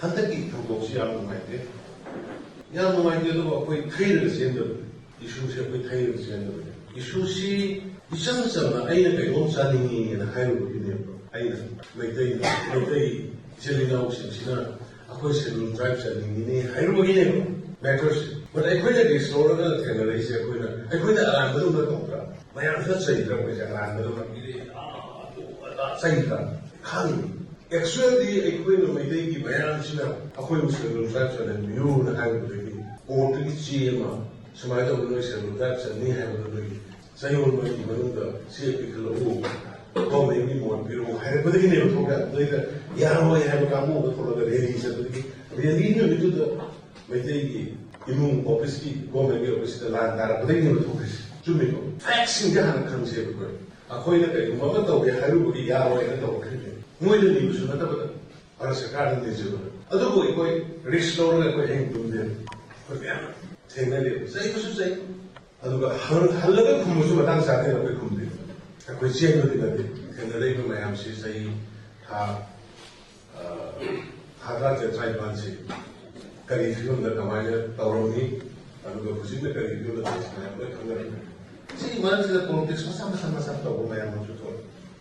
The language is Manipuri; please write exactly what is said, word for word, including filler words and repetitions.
ꯍꯟꯗꯛꯀꯤ ꯊꯧꯗꯣꯛꯁꯤ ꯌꯥꯝ ꯅꯨꯡꯉꯥꯏꯇꯦ꯫ ꯌꯥꯝ ꯅꯨꯡꯉꯥꯏꯇꯦ, ꯑꯗꯨꯕꯨ ꯑꯩꯈꯣꯏ ꯊꯩꯔꯒ ꯆꯦꯟꯗꯕꯅꯤ꯫ ꯏꯁꯨꯁꯦ ꯑꯩꯈꯣꯏ ꯊꯩꯔꯒ ꯆꯦꯟꯗꯕꯅꯤ꯫ ꯏꯁꯨꯁꯤ ꯏꯆꯝ ꯆꯝꯅ ꯑꯩꯅ ꯀꯩꯅꯣꯝ ꯆꯥꯅꯤꯡꯉꯤꯅ ꯍꯥꯏꯔꯨꯕꯒꯤꯅꯦꯕ꯫ ꯑꯩꯅ ꯃꯩꯇꯩ, ꯃꯩꯇꯩ ꯏꯆꯤꯜ ꯏꯅꯥꯎꯁꯤꯡꯁꯤꯅ ꯑꯩꯈꯣꯏ Scheduled Tribe ꯆꯥꯅꯤꯡꯉꯤꯅꯦ ꯍꯥꯏꯔꯨꯕꯒꯤꯅꯦꯕ ꯃꯦꯇꯔꯁꯦ꯫ But ꯑꯩꯈꯣꯏꯅ ꯔꯤꯁꯛ ꯂꯧꯔꯒ ꯊꯦꯡꯅꯔꯛꯏꯁꯦ ꯑꯩꯈꯣꯏꯅ, ꯑꯩꯈꯣꯏꯅ ꯑꯔꯥꯟꯕꯗꯧꯅ ꯇꯧꯗ꯭ꯔꯥ? ꯃꯌꯥꯝꯁꯤꯅ ꯆꯩꯗ꯭ꯔꯥ? ꯑꯩꯈꯣꯏꯁꯦ ꯑꯔꯥꯟꯕꯗꯧꯅ ꯃꯤꯔꯦ, ꯑꯥ, ꯑꯗꯨ ꯑꯗꯥ ꯆꯩꯗ꯭ꯔꯥ? ꯈꯪꯉꯤ꯫ Actually ꯑꯩꯈꯣꯏꯅ ꯃꯩꯇꯩꯒꯤ ꯃꯌꯥꯝꯁꯤꯅ ꯑꯩꯈꯣꯏꯕꯨ Scheduled Tribe ꯆꯜꯍꯟꯕꯤꯌꯨꯅ ꯍꯥꯏꯔꯨꯕꯗꯒꯤ ꯀꯣꯔꯠꯇꯒꯤ ꯆꯦ ꯑꯃ, ꯁꯨꯃꯥꯏꯅ ꯇꯧꯗꯅ ꯅꯣꯏ Scheduled Tribe ꯆꯟꯅꯤ ꯍꯥꯏꯕꯗꯨ ꯅꯣꯏꯒꯤ ꯆꯌꯣꯜ ꯃꯔꯤꯒꯤ ꯃꯅꯨꯡꯗ ꯆꯦ ꯄꯤꯈꯠꯂꯛꯎ, ꯒꯣꯔꯃꯦꯟꯒꯤ ꯃꯣꯠ ꯄꯤꯔꯛꯎ ꯍꯥꯏꯔꯛꯄꯗꯒꯤꯅꯦꯕ ꯊꯣꯛꯂꯛꯑꯦ꯫ ꯑꯗꯨꯗꯩꯗ ꯌꯥꯔꯣꯏ ꯍꯥꯏꯕ ꯀꯥꯡꯕꯨ ꯑꯃ ꯊꯣꯛꯂꯒ ꯔꯦꯂꯤ ꯆꯠꯄꯗꯒꯤ, ꯔꯦꯂꯤ ꯅꯨꯃꯤꯠꯇꯨꯗ ꯃꯩꯇꯩꯒꯤ ꯏꯃꯨꯡ ꯑꯣꯐꯤꯁꯀꯤ, ꯒꯣꯔꯃꯦꯟꯒꯤ ꯑꯣꯐꯤꯁꯇ ꯂꯥꯟ ꯇꯥꯔꯛꯄꯗꯒꯤꯅꯦꯕ ꯊꯣꯛꯈ꯭ꯔꯤꯁꯦ꯫ ꯆꯨꯝꯃꯤꯀꯣ? ꯐꯦꯛꯁꯤꯡꯁꯦ ꯍꯥꯟꯅ ꯈꯪꯁꯦꯕ ꯑꯩꯈꯣꯏ꯫ ꯑꯩꯈꯣꯏꯅ ꯀꯔꯤꯒꯨꯝꯕ ꯑꯃ ꯇꯧꯒꯦ ꯍꯥꯏꯔꯨꯕꯒꯤ ꯌꯥꯔꯣꯏꯅ ꯇꯧꯔꯛꯈ꯭ꯔꯤꯅꯦ꯫ ꯃꯣꯏꯅ ꯅꯤꯕꯁꯨ ꯅꯠꯇꯕꯗ ꯚꯥꯔꯠ ꯁꯔꯀꯥꯔꯅ ꯅꯤꯖꯕ꯫ ꯑꯗꯨꯕꯨ ꯑꯩꯈꯣꯏ ꯔꯤꯁꯛ ꯂꯧꯔꯒ ꯑꯩꯈꯣꯏ ꯑꯍꯤꯡ ꯇꯨꯝꯗꯦ꯫ ꯑꯩꯈꯣꯏ ꯃꯌꯥꯝ ꯊꯦꯡꯅꯔꯦ, ꯆꯩꯕꯁꯨ ꯆꯩ꯫ ꯑꯗꯨꯒ ꯍꯜ-, ꯍꯜꯂꯒ ꯈꯨꯝꯕꯁꯨ ꯃꯇꯥꯡ ꯆꯥꯗꯦꯅ ꯑꯩꯈꯣꯏ ꯈꯨꯝꯗꯦ꯫ ꯑꯩꯈꯣꯏ ꯆꯦꯟꯕꯗꯤ ꯅꯠꯇꯦ꯫ ꯊꯦꯡꯅꯔꯛꯏꯕ ꯃꯌꯥꯝꯁꯤ ꯆꯍꯤ ꯊꯥ, ꯑ, ꯊꯥ ꯇꯔꯥꯇꯔꯦꯠ, ꯇꯔꯥꯅꯤꯄꯥꯟꯁꯤ ꯀꯔꯤ ꯐꯤꯕꯝꯗ ꯀꯃꯥꯏꯅ ꯇꯧꯔꯝꯃꯤ, ꯑꯗꯨꯒ ꯍꯧꯖꯤꯛꯅ ꯀꯔꯤ ꯐꯤꯕꯝꯗ ꯂꯩꯔꯤ ꯃꯌꯥꯝ ꯂꯣꯏ ꯈꯪꯅꯔꯝꯃꯤ꯫ ꯁꯤꯒꯤ ꯃꯔꯛꯁꯤꯗ ꯄꯣꯂꯤꯇꯤꯛꯁ ꯃꯆꯥ ꯃꯆꯥ ꯃꯆꯥ ꯇꯧꯕ ꯃꯌꯥꯝ ꯑꯃꯁꯨ ꯊꯣꯛꯑꯦ꯫